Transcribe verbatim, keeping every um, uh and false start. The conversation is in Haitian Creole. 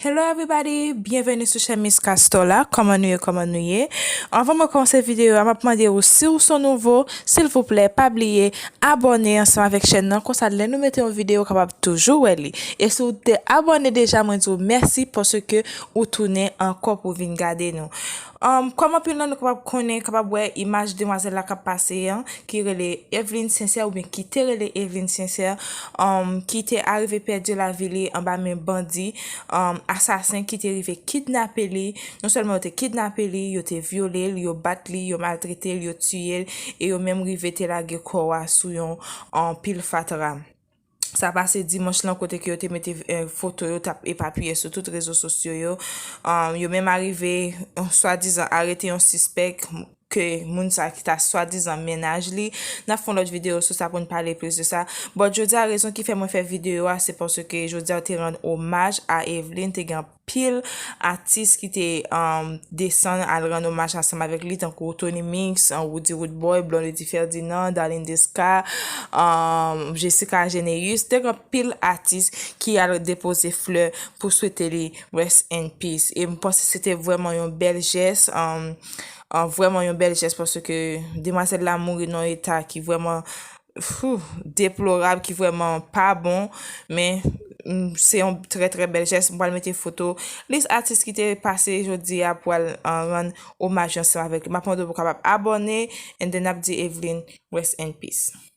Hello everybody, byenveni sou chèn Miss Castor la. Kòman nou ye, kòman nou ye? Anvan mwen kòmanse videyo a, m ap mande ou, si ou se yon nouvo, silvouplè, pa bliye abòne ansanm avèk chèn nan, konsa lè nou mete yon videyo, ou kapab toujou wè li. E si ou te abòne deja, mwen di w mèsi paske ou tounen ankò pou vin gade nou. Um, kòm anpil nan nou kapab konnen, kapab wè imaj demwazèl la k ap pase an, ki rele Eveline Sincère, oubyen ki te rele Eveline Sincère, um, ki te arive pèdi lavi li anba men bandi, um, asasen ki te rive kidnape li. Non sèlman yo te kidnape li, yo te vyole l, yo bat li, yo maltrete l, yo tiye l, e yo menm rive te lage kò a sou yon, um, pil fatra. Sa pase dimanch lan kote ke yo te mete, eh, foto yo t ap epapiye sou tout rezo sosyo yo. Um, yo menm arive, eh, swadizan arete yon sispèk ke moun sa ki ta swadizan mennaj li. N ap fè yon lòt videyo sou sa pou n pale plis de sa. But jodi a, rezon ki fè mwen fè videyo a, se paske jodi a yo te rann omaj a Eveline, te gen anpil atis ki te, um, desann al rann omaj ansanm avèk li, tankou Tony Mix, um, Roody Roodboy, Blondedy Ferdinand, Darline Desca, um, Jessica Généus, te gen anpil atis ki al depoze flè pou swete li rest in peace. E m panse se te vrèman yon bèl jès, um, uh, vrèman yon bèl jès paske demwazèl la mouri nan yon eta ki vrèman, phew, deplorab, ki vrèman pa bon, men, mm, se yon trè, trè bèl jès. M pral mete foto lis atis ki te pase jodi a pou al, uh, rann omaj ansanm avèk li. M ap mande w pou w kapab abòne, and then n ap di Eveline, rest in peace.